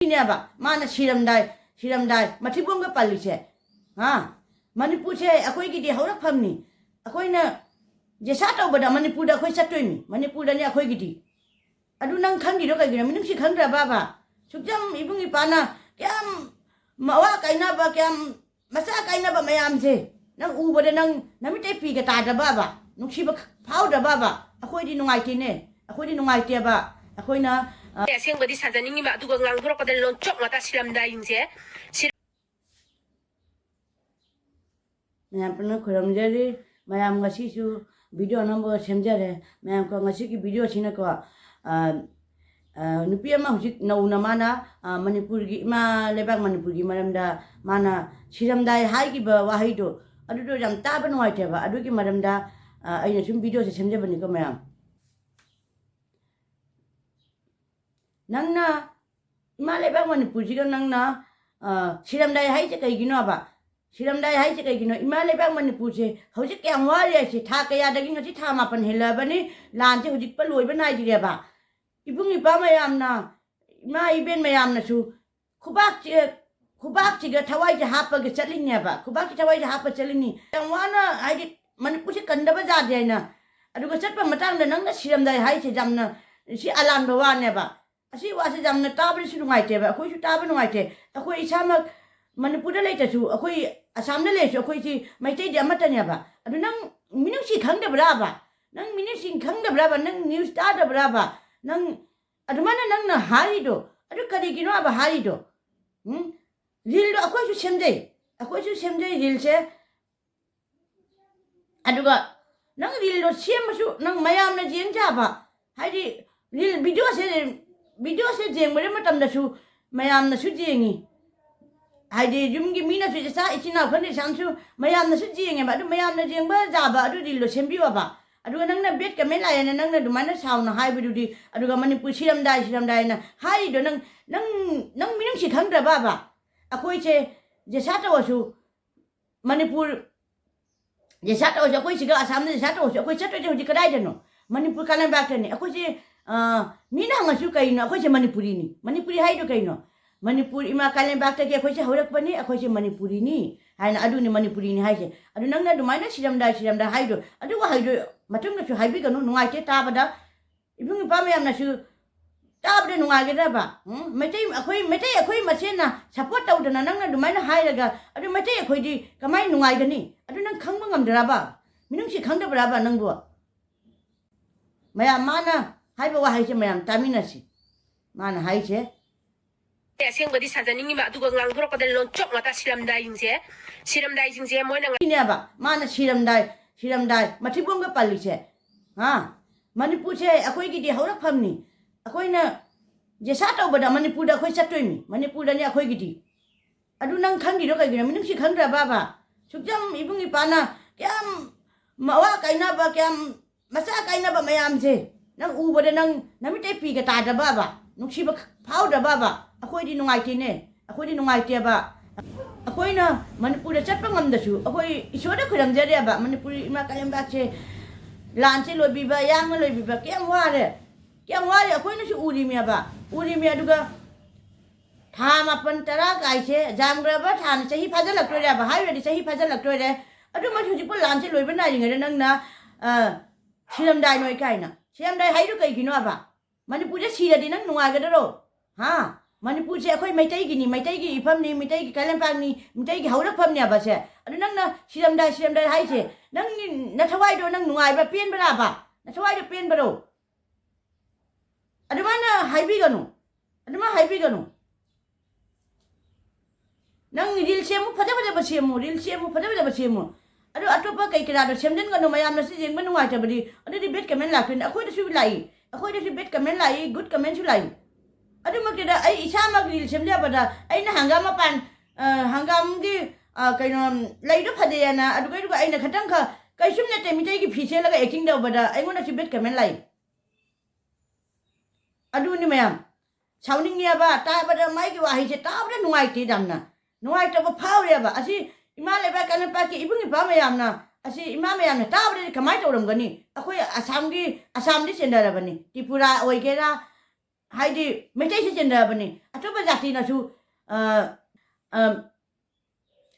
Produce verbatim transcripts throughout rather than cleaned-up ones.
ꯁꯤꯅꯦꯕ ꯃꯥꯅ ꯁꯤꯔꯝꯗꯥꯏ, ꯁꯤꯔꯝꯗꯥꯏ ꯃꯊꯤꯕꯣꯡꯒ ꯄꯜꯂꯤꯁꯦ꯫ ꯍꯥ? ꯃꯅꯤꯄꯨꯔꯁꯦ ꯑꯩꯈꯣꯏꯒꯤꯗꯤ ꯍꯧꯔꯛꯐꯝꯅꯤ꯫ ꯑꯩꯈꯣꯏꯅ ꯖꯦꯁꯥ ꯇꯧꯕꯗ ꯃꯅꯤꯄꯨꯔꯗ ꯑꯩꯈꯣꯏ ꯆꯠꯇꯣꯏꯅꯤ꯫ ꯃꯅꯤꯄꯨꯔꯗꯅꯤ ꯑꯩꯈꯣꯏꯒꯤꯗꯤ꯫ ꯑꯗꯨ ꯅꯪ ꯈꯪꯗ꯭ꯔꯤꯗꯣ ꯀꯩꯒꯤꯅꯣ? ꯃꯤꯅꯨꯡꯁꯤ ꯈꯪꯗ꯭ꯔꯕꯕ? ꯁꯨꯛꯆꯝ ꯏꯕꯨꯡ ꯏꯄꯥꯅ ꯀꯌꯥꯝ ꯃꯋꯥ ꯀꯥꯏꯅꯕ, ꯀꯌꯥꯝ ꯃꯆꯥ ꯀꯥꯏꯅꯕ ꯃꯌꯥꯝꯁꯦ ꯅꯪ ꯎꯕꯗ ꯅꯪ ꯅꯃꯤꯠꯇꯩ ꯄꯤꯒ ꯇꯥꯗ꯭ꯔꯕꯕ? ꯅꯨꯡꯁꯤꯕ ꯐꯥꯎꯗ꯭ꯔꯕꯕ? ꯑꯩꯈꯣꯏꯗꯤ ꯅꯨꯡꯉꯥꯏꯇꯦꯅꯦ꯫ ꯑꯩꯈꯣꯏꯗꯤ ꯅꯨꯡꯉꯥꯏꯇꯦꯕ꯫ ꯑꯩꯈꯣꯏꯅ, ꯑ, ꯑꯁꯦꯡꯕꯗꯤ ꯁꯥꯖꯅꯤꯡꯉꯤꯕ, ꯑꯗꯨꯒ ꯉꯥꯡꯊꯣꯔꯛꯄꯗ ꯂꯣꯟꯆꯣꯛ ꯉꯥꯛꯇ ꯁꯤꯔꯝꯗꯥꯏꯁꯤꯡꯁꯦ꯫ ꯁꯤ- ꯃꯌꯥꯝ ꯄꯨꯟꯅ ꯈꯨꯔꯨꯝꯖꯔꯤ꯫ ꯃꯌꯥꯝ ꯉꯁꯤꯁꯨ video ꯑꯅꯧꯕ ꯁꯦꯝꯖꯔꯦ꯫ ꯃꯌꯥꯝ ꯀꯣ, ꯉꯁꯤꯒꯤ video ꯁꯤꯅꯀꯣ, ꯑ, ꯑ, ꯅꯨꯄꯤ ꯑꯃ ꯍꯧꯖꯤꯛ ꯅꯧꯅ ꯃꯥꯅ, ꯑ, ꯃꯅꯤꯄꯨꯔꯒꯤ, ꯏꯃꯥ ꯂꯩꯕꯥꯛ ꯃꯅꯤꯄꯨꯔꯒꯤ ꯃꯔꯝꯗ ꯃꯥꯅ ꯁꯤꯔꯝꯗꯥꯏ ꯍꯥꯏꯈꯤꯕ ꯋꯥꯍꯩꯗꯣ, ꯑꯗꯨꯗꯣ ꯌꯥꯝ ꯇꯥꯕ ꯅꯨꯡꯉꯥꯏꯇꯦꯕ꯫ ꯑꯗꯨꯒꯤ ꯃꯔꯝꯗ, ꯑ, ꯑꯩꯅ ꯁꯨꯝ video ꯁꯦ ꯁꯦꯝꯖꯕꯅꯤꯀꯣ ꯃꯌꯥꯝ꯫ ꯅꯪꯅ ꯏꯃꯥ ꯂꯩꯕꯥꯛ ꯃꯅꯤꯄꯨꯔꯁꯤꯒ ꯅꯪꯅ, ꯑ, ꯁꯤꯔꯝꯗꯥꯏ ꯍꯥꯏꯁꯦ ꯀꯩꯒꯤꯅꯣꯕ? ꯁꯤꯔꯝꯗꯥꯏ ꯍꯥꯏꯁꯦ ꯀꯩꯒꯤꯅꯣ? ꯏꯃꯥ ꯂꯩꯕꯥꯛ ꯃꯅꯤꯄꯨꯔꯁꯦ ꯍꯧꯖꯤꯛ ꯀꯌꯥꯝ ꯋꯥꯔꯤ ꯍꯥꯏꯁꯦ, ꯊꯥ ꯀꯌꯥꯗꯒꯤ ꯉꯁꯤ ꯊꯥ ꯃꯥꯄꯟ ꯍꯦꯜꯂꯛꯑꯕꯅꯤ, ꯂꯥꯟꯁꯦ ꯍꯧꯖꯤꯛꯄ ꯂꯣꯏꯕ ꯅꯥꯏꯗ꯭ꯔꯦꯕ꯫ ꯏꯕꯨꯡ ꯏꯄ꯭ꯋꯥ ꯃꯌꯥꯝꯅ, ꯏꯃꯥ ꯏꯕꯦꯟ ꯃꯌꯥꯝꯅꯁꯨ ꯈꯨꯕꯥꯛꯁꯦ, ꯈꯨꯕꯥꯛꯁꯤꯒ ꯊꯋꯥꯏꯁꯦ ꯍꯥꯞꯄꯒ ꯆꯠꯂꯤꯅꯦꯕ꯫ ꯈꯨꯕꯥꯛꯁꯤ ꯊꯋꯥꯏꯁꯦ ꯍꯥꯞꯄ ꯆꯠꯂꯤꯅꯤ꯫ ꯌꯥꯝ ꯋꯥꯅ, ꯍꯥꯏꯗꯤ, ꯃꯅꯤꯄꯨꯔꯁꯤ ꯀꯟꯗꯕ ꯌꯥꯗꯦ ꯍꯥꯏꯅ꯫ ꯑꯗꯨꯒ ꯆꯠꯄ ꯃꯇꯥꯡꯗ ꯅꯪꯅ ꯁꯤꯔꯝꯗꯥꯏ ꯍꯥꯏꯁꯦ ꯌꯥꯝꯅ, ꯁꯤ ꯑꯂꯥꯟꯕ ꯋꯥꯅꯦꯕ꯫ ꯑꯁꯤ ꯋꯥꯁꯦ ꯌꯥꯝꯅ ꯇꯥꯕꯗꯁꯨ ꯅꯨꯡꯉꯥꯏꯇꯦꯕ, ꯑꯩꯈꯣꯏꯁꯨ ꯇꯥꯕ ꯅꯨꯡꯉꯥꯏꯇꯦ꯫ ꯑꯩꯈꯣꯏ ꯏꯁꯥꯃꯛ ꯃꯅꯤꯄꯨꯔꯗ ꯂꯩꯇ꯭ꯔꯁꯨ, ꯑꯩꯈꯣꯏ ꯑꯁꯥꯝꯗ ꯂꯩꯔꯁꯨ, ꯑꯩꯈꯣꯏꯁꯤ ꯃꯩꯇꯩꯗꯤ ꯑꯃꯠꯇꯅꯦꯕ꯫ ꯑꯗꯨ ꯅꯪ ꯃꯤꯅꯨꯡꯁꯤ ꯈꯪꯗꯕ꯭ꯔꯥꯕ? ꯅꯪ ꯃꯤꯅꯨꯡꯁꯤ ꯈꯪꯗꯕ꯭ꯔꯥꯕ? ꯅꯪ news ꯇꯥꯗꯕ꯭ꯔꯥꯕ? ꯅꯪ ꯑꯗꯨꯃꯥꯏꯅ ꯅꯪꯅ ꯍꯥꯏꯔꯤꯗꯣ, ꯑꯗꯨ ꯀꯔꯤꯒꯤꯅꯣꯕ ꯍꯥꯏꯔꯤꯗꯣ? ꯎꯝ? Reel ꯗꯣ ꯑꯩꯈꯣꯏꯁꯨ ꯁꯦꯝꯖꯩ, ꯑꯩꯈꯣꯏꯁꯨ ꯁꯦꯝꯖꯩ reel ꯁꯦ꯫ ꯑꯗꯨꯒ ꯅꯪ reel ꯗꯣ ꯁꯦꯝꯃꯁꯨ ꯅꯪ ꯃꯌꯥꯝꯅ ꯌꯦꯡ ꯌꯥꯕ, ꯍꯥꯏꯗꯤ, reel video ꯁꯦ, video ꯁꯦ ꯌꯦꯡꯕ ꯃꯇꯝꯗꯁꯨ ꯃꯌꯥꯝꯅꯁꯨ ꯌꯦꯡꯉꯤ꯫ ꯍꯥꯏꯗꯤ, ꯌꯨꯝꯒꯤ ꯃꯤꯅꯁꯨ, ꯏꯆꯥ ꯏꯆꯤꯟ ꯏꯅꯥꯎ ꯈꯪꯗꯦ, ꯏꯆꯥꯁꯨ ꯃꯌꯥꯝꯅꯁꯨ ꯌꯦꯡꯉꯦꯕ꯫ ꯑꯗꯨ ꯃꯌꯥꯝꯅ ꯌꯦꯡꯕ ꯌꯥꯕ ꯑꯗꯨ reel ꯗꯣ ꯁꯦꯝꯕꯤꯌꯣꯕ꯫ ꯑꯗꯨꯒ ꯅꯪꯅ bad comment ꯂꯥꯛꯑꯦꯅ ꯅꯪꯅ ꯑꯗꯨꯃꯥꯏꯅ ꯁꯥꯎꯅ ꯍꯥꯏꯕꯗꯨꯗꯤ, ꯑꯗꯨꯒ ꯃꯅꯤꯄꯨꯔ ꯁꯤꯔꯝꯗꯥꯏ, ꯁꯤꯔꯝꯗꯥꯏꯅ ꯍꯥꯏꯔꯤꯗꯣ ꯅꯪ, ꯅꯪ, ꯅꯪ ꯃꯤꯅꯨꯡꯁꯤ ꯈꯪꯗ꯭ꯔꯕꯕ? ꯑꯩꯈꯣꯏꯁꯦ ꯖꯦꯁꯥ ꯇꯧꯔꯁꯨ, ꯃꯅꯤꯄꯨꯔ ꯖꯦꯁꯥ ꯇꯧꯔꯁꯨ, ꯑꯩꯈꯣꯏ ꯁꯤꯒ ꯑꯁꯥꯝꯗ ꯖꯦꯁꯥ ꯇꯧꯔꯁꯨ, ꯑꯩꯈꯣꯏ ꯆꯠꯇꯣꯏꯁꯦ ꯍꯧꯖꯤꯛ ꯀꯗꯥꯏꯗꯅꯣ? ꯃꯅꯤꯄꯨꯔ ꯀꯥꯂꯩꯄꯥꯛꯇꯅꯤ꯫ ꯑꯩꯈꯣꯏꯁꯦ, ꯑ, ꯃꯤꯅ ꯍꯪꯉꯁꯨ ꯀꯩꯅꯣ? ꯑꯩꯈꯣꯏꯁꯦ ꯃꯅꯤꯄꯨꯔꯤꯅꯤ꯫ ꯃꯅꯤꯄꯨꯔꯤ ꯍꯥꯏꯗꯣ ꯀꯩꯅꯣ? ꯃꯅꯤꯄꯨꯔ ꯏꯃꯥ ꯀꯥꯂꯦꯟꯕꯥꯛꯇꯒꯤ ꯑꯩꯈꯣꯏꯁꯦ ꯍꯧꯔꯛꯄꯅꯤ, ꯑꯩꯈꯣꯏꯁꯦ ꯃꯅꯤꯄꯨꯔꯤꯅꯤ ꯍꯥꯏꯅ, ꯑꯗꯨꯅꯤ ꯃꯅꯤꯄꯨꯔꯤꯅꯤ ꯍꯥꯏꯁꯦ꯫ ꯑꯗꯨ ꯅꯪꯅ ꯑꯗꯨꯃꯥꯏꯅ "ꯁꯤꯔꯝꯗꯥꯏ, ꯁꯤꯔꯝꯗꯥꯏ" ꯍꯥꯏꯗꯣ, ꯑꯗꯨ ꯋꯥꯍꯩꯗꯣ ꯃꯇꯨꯡꯗꯁꯨ ꯍꯥꯏꯕꯤꯒꯅꯨ, ꯅꯨꯡꯉꯥꯏꯇꯦ ꯇꯥꯕꯗ꯫ ꯏꯕꯨꯡ ꯏꯄ꯭ꯋꯥ ꯃꯌꯥꯝꯅꯁꯨ ꯇꯥꯕꯗ ꯅꯨꯡꯉꯥꯏꯒꯗ꯭ꯔꯕ? ꯎꯝ? ꯃꯩꯇꯩ, ꯑꯩꯈꯣꯏ ꯃꯩꯇꯩ ꯑꯩꯈꯣꯏ ꯃꯁꯦꯟꯅ ꯁꯞꯄꯣꯔꯠ ꯇꯧꯗꯅ ꯅꯪꯅ ꯑꯗꯨꯃꯥꯏꯅ ꯍꯥꯏꯔꯒ, ꯑꯗꯨ ꯃꯩꯇꯩ ꯑꯩꯈꯣꯏꯗꯤ ꯀꯃꯥꯏꯅ ꯅꯨꯡꯉꯥꯏꯒꯅꯤ? ꯑꯗꯨ ꯅꯪ ꯈꯪꯕ ꯉꯝꯗ꯭ꯔꯕ? ꯃꯤꯅꯨꯡꯁꯤ ꯈꯪꯗꯕ꯭ꯔꯕ ꯅꯪꯕꯨ? ꯃꯌꯥꯝ, ꯃꯥꯅ ꯍꯥꯏꯕ ꯋꯥꯍꯩꯁꯦ ꯃꯌꯥꯝ ꯇꯥꯃꯤꯟꯅꯁꯤ꯫ ꯃꯥꯅ ꯍꯥꯏꯁꯦ, ꯑꯁꯦꯡꯕꯗꯤ ꯁꯥꯖꯅꯤꯡꯉꯤꯕ, ꯑꯗꯨꯒ ꯉꯥꯡꯊꯣꯔꯛꯄꯗ ꯂꯣꯟꯆꯣꯛ ꯉꯥꯛꯇ꯫ ꯁꯤꯔꯝꯗꯥꯏꯁꯤꯡꯁꯦ, ꯁꯤꯔꯝꯗꯥꯏꯁꯤꯡꯁꯦ ꯃꯣꯏꯅ ꯉ- ꯁꯤꯅꯦꯕ ꯃꯥꯅ "ꯁꯤꯔꯝꯗꯥꯏ, ꯁꯤꯔꯝꯗꯥꯏ", ꯃꯊꯤꯕꯣꯡꯒ ꯄꯜꯂꯤꯁꯦ꯫ ꯍꯥ? ꯃꯅꯤꯄꯨꯔꯁꯦ ꯑꯩꯈꯣꯏꯒꯤꯗꯤ ꯍꯧꯔꯛꯐꯝꯅꯤ꯫ ꯑꯩꯈꯣꯏꯅ ꯖꯦꯁꯥ ꯇꯧꯕꯗ ꯃꯅꯤꯄꯨꯔꯗ ꯑꯩꯈꯣꯏ ꯆꯠꯇꯣꯏꯅꯤ, ꯃꯅꯤꯄꯨꯔꯗꯅꯤ ꯑꯩꯈꯣꯏꯒꯤꯗꯤ꯫ ꯑꯗꯨ ꯅꯪ ꯈꯪꯗ꯭ꯔꯤꯗꯣ ꯀꯩꯒꯤꯅꯣ? ꯃꯤꯅꯨꯡꯁꯤ ꯈꯪꯗ꯭ꯔꯕꯕ? ꯁꯨꯛꯌꯥꯝ ꯏꯕꯨꯡ ꯏꯄꯥꯅ ꯀꯌꯥꯝ ꯃꯋꯥ ꯀꯥꯏꯅꯕ, ꯀꯌꯥꯝ ꯃꯆꯥ ꯀꯥꯏꯅꯕ ꯃꯌꯥꯝꯁꯦ ꯅꯪ ꯎꯕꯗ ꯅꯪ ꯅꯃꯤꯠꯇꯩ ꯄꯤꯒ ꯇꯥꯗ꯭ꯔꯕꯕ? ꯅꯨꯡꯁꯤꯕ ꯈ-, ꯐꯥꯎꯗ꯭ꯔꯕꯕ? ꯑꯩꯈꯣꯏꯗꯤ ꯅꯨꯡꯉꯥꯏꯇꯦꯅꯦ, ꯑꯩꯈꯣꯏꯗꯤ ꯅꯨꯡꯉꯥꯏꯇꯦꯕ꯫ ꯑꯩꯈꯣꯏꯅ ꯃꯅꯤꯄꯨꯔꯗ ꯆꯠꯄ ꯉꯝꯗꯁꯨ ꯑꯩꯈꯣꯏ ꯏꯁꯣꯔꯗ ꯈꯣꯏꯔꯝꯖꯔꯦꯕ, ꯃꯅꯤꯄꯨꯔꯤ ꯏꯃꯥ ꯀꯩꯔꯦꯝꯕꯥꯛꯁꯦ ꯂꯥꯟꯁꯦ ꯂꯣꯏꯕꯤꯕ, ꯌꯥꯡꯅ ꯂꯣꯏꯕꯤꯕ꯫ ꯀꯌꯥꯝ ꯋꯥꯔꯦ, ꯀꯌꯥꯝ ꯋꯥꯔꯦ ꯑꯩꯈꯣꯏꯅꯁꯨ ꯎꯔꯤꯃꯦꯕ, ꯎꯔꯤꯃꯦ꯫ ꯑꯗꯨꯒ ꯊꯥ ꯃꯥꯄꯟ ꯇꯔꯥ ꯀꯥꯏꯁꯦ ꯌꯥꯝꯈ꯭ꯔꯕ ꯊꯥꯅ ꯆꯍꯤ ꯐꯥꯖꯤꯜꯂꯛꯇꯣꯏꯔꯦꯕ, ꯍꯥꯏꯔꯨꯔꯗꯤ ꯆꯍꯤ ꯐꯥꯖꯤꯜꯂꯛꯇꯣꯏꯔꯦ꯫ ꯑꯗꯨꯃꯛ ꯍꯧꯖꯤꯛꯄꯨ ꯂꯥꯟꯁꯦ ꯂꯣꯏꯕ ꯅꯥꯏꯔꯤꯉꯩꯗ ꯅꯪꯅ, ꯑ, "ꯁꯤꯔꯝꯗꯥꯏ ꯅꯣꯏ" ꯀꯥꯏꯅ꯫ ꯁꯤꯔꯝꯗꯥꯏ ꯍꯥꯏꯗꯣ ꯀꯩꯒꯤꯅꯣꯕ? ꯃꯅꯤꯄꯨꯔꯗ ꯁꯤꯔꯗꯤ ꯅꯪ ꯅꯨꯡꯉꯥꯏꯒꯗꯔꯣ? ꯍꯥ? ꯃꯅꯤꯄꯨꯔꯁꯦ ꯑꯩꯈꯣꯏ ꯃꯩꯇꯩꯒꯤꯅꯤ, ꯃꯩꯇꯩꯒꯤ ꯏꯐꯝꯅꯤ, ꯃꯩꯇꯩꯒꯤ ꯀꯩꯂꯦꯝꯄꯥꯛꯅꯤ, ꯃꯩꯇꯩꯒꯤ ꯍꯧꯔꯛꯐꯝꯅꯦꯕ ꯁꯦ꯫ ꯑꯗꯨ ꯅꯪꯅ "ꯁꯤꯔꯝꯗꯥꯏ, ꯁꯤꯔꯝꯗꯥꯏ" ꯍꯥꯏꯁꯦ, ꯅꯪꯒꯤ ꯅꯊꯋꯥꯏꯗꯣ ꯅꯪ ꯅꯨꯡꯉꯥꯏꯕ ꯄꯦꯟꯕ꯭ꯔꯥꯕ? ꯅꯊꯋꯥꯏꯗꯣ ꯄꯦꯟꯕꯔꯣ? ꯑꯗꯨꯃꯥꯏꯅ ꯍꯥꯏꯕꯤꯒꯅꯨ, ꯑꯗꯨꯃꯥꯏꯅ ꯍꯥꯏꯕꯤꯒꯅꯨ꯫ ꯅꯪ ꯔꯤꯜ ꯁꯦꯝꯃꯨ, ꯐꯖ ꯐꯖꯕ ꯁꯦꯝꯃꯨ, ꯔꯤꯜ ꯁꯦꯝꯃꯨ, ꯐꯖ ꯐꯖꯕ ꯁꯦꯝꯃꯨ꯫ ꯑꯗꯨ ꯑꯇꯣꯞꯄ ꯀꯩ ꯀꯔꯥꯗꯣ ꯁꯦꯝꯖꯤꯟꯒꯅꯨ, ꯃꯌꯥꯝꯅꯁꯨ ꯌꯦꯡꯕ ꯅꯨꯡꯉꯥꯏꯇꯕꯗꯤ꯫ ꯑꯗꯨꯗꯤ ꯕꯦꯗ ꯀꯃꯦꯟ ꯂꯥꯛꯇꯣꯏꯅꯤ꯫ ꯑꯩꯈꯣꯏꯗꯁꯨ ꯂꯥꯛꯏ, ꯑꯩꯈꯣꯏꯗꯁꯨ ꯕꯦꯗ ꯀꯃꯦꯟ ꯂꯥꯛꯏ, ꯒꯨꯗ ꯀꯃꯦꯟꯁꯨ ꯂꯥꯛꯏ꯫ ꯑꯗꯨꯃꯛꯇꯨꯗ ꯑꯩ ꯏꯁꯥꯃꯛ ꯔꯤꯜ ꯁꯦꯝꯖꯕꯗ ꯑꯩꯅ ꯍꯪꯒꯥꯝ ꯃꯄꯥꯟ, ꯑ, ꯍꯪꯒꯥꯝꯒꯤ, ꯑ, ꯀꯩꯅꯣ, ꯂꯩꯗꯣ ꯐꯖꯩꯌꯦꯅ, ꯑꯗꯨꯒꯩꯗꯨꯒ ꯑꯩꯅ ꯈꯇꯪꯈꯛ, ꯀꯩꯁꯨꯝ ꯅꯠꯇꯦ, ꯃꯤꯇꯩꯒꯤ ꯐꯤ ꯁꯦꯠꯂꯒ ꯑꯦꯛꯇꯤꯡ ꯇꯧꯕꯗ ꯑꯩꯉꯣꯟꯗꯁꯨ ꯕꯦꯗ ꯀꯃꯦꯟ ꯂꯥꯛꯏ꯫ ꯑꯗꯨꯅꯤ ꯃꯌꯥꯝ꯫ ꯁꯥꯎꯅꯤꯡꯉꯦꯕ, ꯇꯥꯕꯗ ꯃꯥꯒꯤ ꯋꯥꯍꯩꯁꯦ ꯇꯥꯕꯗ ꯅꯨꯡꯉꯥꯏꯇꯦ ꯌꯥꯝꯅ꯫ ꯅꯨꯡꯉꯥꯏꯇꯕ ꯐꯥꯎꯔꯦꯕ꯫ ꯑꯁꯤ ꯏꯃꯥ ꯂꯩꯕꯥꯛ ꯀꯩꯔꯦꯝꯄꯥꯛꯀꯤ ꯏꯕꯨꯡ ꯏꯄ꯭ꯋꯥ ꯃꯌꯥꯝꯅ, ꯑꯁꯤ ꯏꯃꯥ ꯃꯌꯥꯝꯅ ꯇꯥꯕꯗꯗꯤ ꯀꯃꯥꯏꯅ ꯇꯧꯔꯝꯒꯅꯤ? ꯑꯩꯈꯣꯏ ꯑꯁꯥꯝꯒꯤ, ꯑꯁꯥꯝꯗꯤ ꯆꯦꯟꯅꯔꯕꯅꯤ꯫ ꯇ꯭ꯔꯤꯄꯨꯔꯥ ꯑꯣꯏꯒꯦꯔꯥ, ꯍꯥꯏꯗꯤ ꯃꯩꯇꯩꯁꯦ ꯆꯦꯟꯅꯔꯕꯅꯤ, ꯑꯇꯣꯞꯄ ꯖꯥꯇꯤꯅꯁꯨ ꯑ, ꯑ,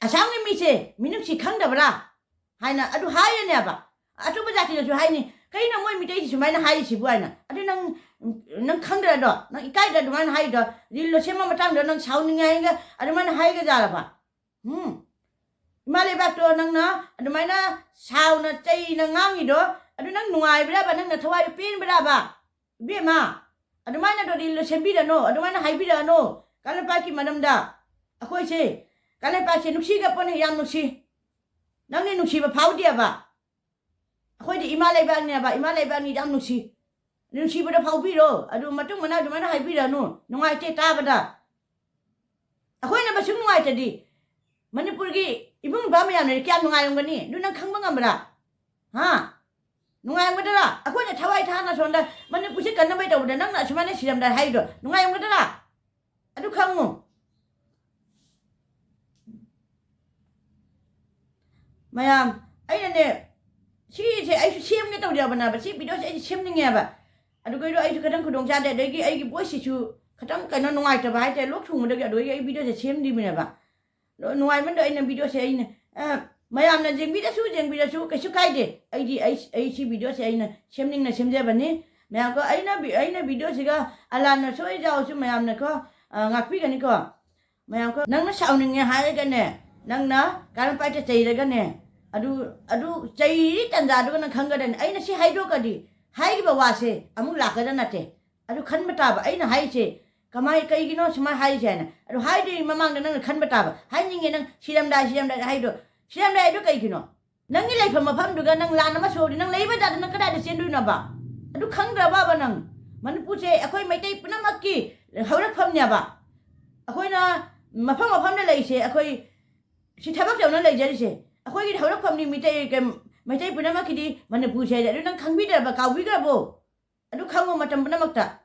"ꯑꯁꯥꯝꯒꯤ ꯃꯤꯁꯦ ꯃꯤꯅꯨꯡꯁꯤ ꯈꯪꯗꯕ꯭ꯔꯥ?" ꯍꯥꯏꯅ ꯑꯗꯨ ꯍꯥꯏꯔꯅꯦꯕ꯫ ꯑꯇꯣꯞꯄ ꯖꯥꯇꯤꯅꯁꯨ ꯍꯥꯏꯅꯤ, "ꯀꯩꯅꯣ ꯃꯣꯏ ꯃꯤꯇꯩꯁꯤ ꯁꯨꯃꯥꯏꯅ ꯍꯥꯏꯔꯤꯁꯤꯕꯨ?" ꯍꯥꯏꯅ꯫ ꯑꯗꯨ ꯅꯪ, ꯅꯪ ꯈꯪꯗ꯭ꯔꯗꯣ? ꯅꯪ ꯏꯀꯥꯏꯗ꯭ꯔ ꯑꯗꯨꯃꯥꯏꯅ ꯍꯥꯏꯔꯤꯗꯣ? ꯔꯤꯜꯗꯣ ꯁꯦꯝꯕ ꯃꯇꯥꯡꯗ ꯅꯪ ꯁꯥꯎꯅꯤꯡꯉꯦ ꯍꯥꯏꯅ ꯑꯗꯨꯃꯥꯏꯅ ꯍꯥꯏꯒꯖꯥꯔꯕ? ꯎꯝ? ꯏꯃꯥ ꯂꯩꯕꯥꯛꯇꯣ ꯅꯪꯅ ꯑꯗꯨꯃꯥꯏꯅ ꯁꯥꯎꯅ ꯆꯩꯅ ꯉꯥꯡꯉꯤꯗꯣ, ꯑꯗꯨ ꯅꯪ ꯅꯨꯡꯉꯥꯏꯕ꯭ꯔꯕ? ꯅꯪꯅ ꯊꯋꯥꯏꯗꯣ ꯄꯦꯟꯕ꯭ꯔꯕ? ꯏꯕꯦꯝꯃ, ꯑꯗꯨꯃꯥꯏꯅ ꯔꯤꯜꯗꯣ ꯁꯦꯝꯕꯤꯔꯅꯣ, ꯑꯗꯨꯃꯥꯏꯅ ꯍꯥꯏꯕꯤꯔꯛꯑꯅꯣ ꯀꯥꯂꯩꯄꯥꯛꯀꯤ ꯃꯔꯝꯗ꯫ ꯑꯩꯈꯣꯏꯁꯦ ꯀꯥꯂꯩꯄꯥꯛꯁꯦ ꯅꯨꯡꯁꯤꯒ ꯄꯣꯠꯅꯤ, ꯌꯥꯝ ꯅꯨꯡꯁꯤ꯫ ꯅꯪꯗꯤ ꯅꯨꯡꯁꯤꯕ ꯐꯥꯎꯗꯦꯕ꯫ ꯑꯩꯈꯣꯏꯗꯤ ꯏꯃꯥ ꯂꯩꯕꯥꯛꯅꯦꯕ, ꯏꯃꯥ ꯂꯩꯕꯥꯛꯅꯤ ꯌꯥꯝ ꯅꯨꯡꯁꯤ꯫ ꯅꯨꯡꯁꯤꯕꯗꯣ ꯐꯥꯎꯕꯤꯔꯣ, ꯑꯗꯨ ꯃꯇꯨꯡ ꯃꯅꯥꯎ ꯑꯗꯨꯃꯥꯏꯅ ꯍꯥꯏꯕꯤꯔꯅꯨ, ꯅꯨꯡꯉꯥꯏꯇꯦ ꯇꯥꯕꯗ꯫ ꯑꯩꯈꯣꯏꯅ ꯃꯁꯨꯛ ꯅꯨꯡꯉꯥꯏꯇꯗꯤ ꯃꯅꯤꯄꯨꯔꯒꯤ ꯏꯕꯨꯡ ꯏꯄ꯭ꯋꯥ ꯃꯌꯥꯝꯅꯗꯤ ꯀꯌꯥꯝ ꯅꯨꯡꯉꯥꯏꯔꯝꯒꯅꯤ? ꯑꯗꯨ ꯅꯪ ꯈꯪꯕ ꯉꯝꯕ꯭ꯔꯥ? ꯍꯥ? ꯅꯨꯡꯉꯥꯏꯔꯝꯒꯗ꯭ꯔꯥ? ꯑꯩꯈꯣꯏꯅ ꯊꯋꯥꯏ ꯊꯥꯅ ꯁꯣꯝꯗ ꯃꯅꯤꯄꯨꯔꯁꯤ ꯀꯟꯅꯕꯩ ꯇꯧꯕꯗ ꯅꯪꯅ ꯑꯁꯨꯃꯥꯏꯅ ꯁꯤꯔꯝꯗꯥꯏ ꯍꯥꯏꯔꯤꯗꯣ ꯅꯨꯡꯉꯥꯏꯔꯝꯒꯗ꯭ꯔꯥ? ꯑꯗꯨ ꯈꯪꯉꯨ꯫ ꯃꯌꯥꯝ, ꯑꯩꯅꯅꯦ, ꯁꯤꯁꯦ ꯑꯩꯁꯨ ꯁꯦꯝꯒꯦ ꯇꯧꯖꯕꯅꯦꯕ, ꯁꯤ ꯚꯤꯗꯤꯑꯣꯁꯦ ꯑꯩꯁꯨ ꯁꯦꯝꯅꯤꯡꯉꯦꯕ꯫ ꯑꯗꯨꯒ ꯑꯩꯁꯨ ꯈꯤꯇꯪ ꯈꯨꯗꯣꯡ ꯆꯥꯗꯦ, ꯑꯗꯒꯤ ꯑꯩꯒꯤ ꯚꯣꯏꯁꯁꯤꯁꯨ ꯈꯤꯇꯪ ꯀꯩꯅꯣ ꯅꯨꯡꯉꯥꯏꯇꯕ ꯍꯥꯏꯇꯥꯔꯦ, ꯂꯣꯛ ꯊꯨꯡꯕꯗꯒꯤ꯫ ꯑꯗꯨꯗꯒꯤ ꯑꯩ ꯚꯤꯗꯤꯑꯣꯁꯦ ꯁꯦꯝꯗ꯭ꯔꯤꯕꯅꯦꯕ꯫ ꯂꯣ-, ꯅꯨꯡꯉꯥꯏꯃꯟꯗ ꯑꯩꯅ ꯚꯤꯗꯤꯑꯣꯁꯦ ꯑꯩꯅ, ꯑ, ꯃꯌꯥꯝꯅ ꯌꯦꯡꯕꯤꯔꯁꯨ, ꯌꯦꯡꯕꯤꯔꯁꯨ ꯀꯩꯁꯨ ꯀꯥꯏꯗꯦ꯫ ꯑꯩꯗꯤ, ꯑꯩ, ꯑꯩ ꯁꯤ ꯚꯤꯗꯤꯑꯣꯁꯦ ꯑꯩꯅ ꯁꯦꯝꯅꯤꯡꯅ ꯁꯦꯝꯖꯕꯅꯤ꯫ ꯃꯌꯥꯝꯀꯣ, ꯑꯩꯅ ꯚꯤ-, ꯑꯩꯅ ꯚꯤꯗꯤꯑꯣꯁꯤꯒ ꯑꯂꯥꯟꯅ ꯁꯣꯏ ꯌꯥꯎꯔꯁꯨ ꯃꯌꯥꯝꯅꯀꯣ, ꯑ, ꯉꯥꯛꯄꯤꯒꯅꯤꯀꯣ꯫ ꯃꯌꯥꯝꯀꯣ, ꯅꯪꯅ ꯁꯥꯎꯅꯤꯡꯉꯦ ꯍꯥꯏꯔꯒꯅꯦ, ꯅꯪꯅ ꯀꯥꯔꯝꯄꯥꯏꯇ ꯆꯩꯔꯒꯅꯦ, ꯑꯗꯨ, ꯑꯗꯨ ꯆꯩꯔꯤ ꯇꯟꯖꯥꯗꯨꯒ ꯅꯪ ꯈꯪꯒꯗꯅꯤ꯫ ꯑꯩꯅ ꯁꯤ ꯍꯥꯏꯗꯣꯛꯑꯗꯤ ꯍꯥꯏꯔꯤꯕ ꯋꯥꯁꯦ ꯑꯃꯨꯛ ꯂꯥꯛꯀꯗ ꯅꯠꯇꯦ꯫ ꯑꯗꯨ ꯈꯟꯕ ꯇꯥꯕ, ꯑꯩꯅ ꯍꯥꯏꯔꯤꯁꯦ ꯀꯃꯥꯏ, ꯀꯩꯒꯤꯅꯣ ꯁꯨꯃꯥꯏꯅ ꯍꯥꯏꯔꯤꯁꯦ ꯍꯥꯏꯅ꯫ ꯑꯗꯨ ꯍꯥꯏꯗ꯭ꯔꯤꯉꯩ ꯃꯃꯥꯡꯗ ꯅꯪꯅ ꯈꯟꯕ ꯇꯥꯕ꯫ ꯍꯥꯏꯅꯤꯡꯉꯦ ꯅꯪ ꯁꯤꯔꯝꯗꯥꯏ, ꯁꯤꯔꯝꯗꯥꯏ ꯍꯥꯏꯗꯣ꯫ ꯁꯤꯔꯝꯗꯥꯏ ꯍꯥꯏꯗꯣ ꯀꯩꯒꯤꯅꯣ? ꯅꯪꯒꯤ ꯂꯩꯐꯝ ꯃꯐꯝꯗꯨꯒ ꯅꯪ ꯂꯥꯟ ꯑꯃ ꯁꯣꯛꯑꯗꯤ ꯅꯪ ꯂꯩꯕ ꯖꯥꯠꯇ ꯅꯪ ꯀꯗꯥꯏꯗ ꯆꯦꯟꯗꯣꯏꯅꯣꯕ? ꯑꯗꯨ ꯈꯪꯗ꯭ꯔꯕꯕ ꯅꯪ? ꯃꯅꯤꯄꯨꯔꯁꯦ ꯑꯩꯈꯣꯏ ꯃꯩꯇꯩ ꯄꯨꯝꯅꯃꯛꯀꯤ ꯍꯧꯔꯛꯐꯝꯅꯦꯕ꯫ ꯑꯩꯈꯣꯏꯅ ꯃꯐꯝ ꯃꯐꯝꯗ ꯂꯩꯔꯤꯁꯦ, ꯑꯩꯈꯣꯏ ꯁꯤ ꯊꯕꯛ ꯇꯧꯅ ꯂꯩꯖꯔꯤꯁꯦ ꯑꯩꯈꯣꯏꯒꯤꯗꯤ ꯍꯧꯔꯛꯐꯝꯅꯤ꯫ ꯃꯩꯇꯩ ꯀꯩ-, ꯃꯩꯇꯩ ꯄꯨꯝꯅꯃꯛꯀꯤꯗꯤ ꯃꯅꯤꯄꯨꯔꯁꯦ ꯍꯥꯏꯗꯤ꯫ ꯑꯗꯨ ꯅꯪ ꯈꯪꯕꯤꯗ꯭ꯔꯕ, ꯀꯥꯎꯕꯤꯈ꯭ꯔꯕꯣ? ꯑꯗꯨ ꯈꯪꯉꯨ ꯃꯇꯝ ꯄꯨꯝꯅꯃꯛꯇ꯫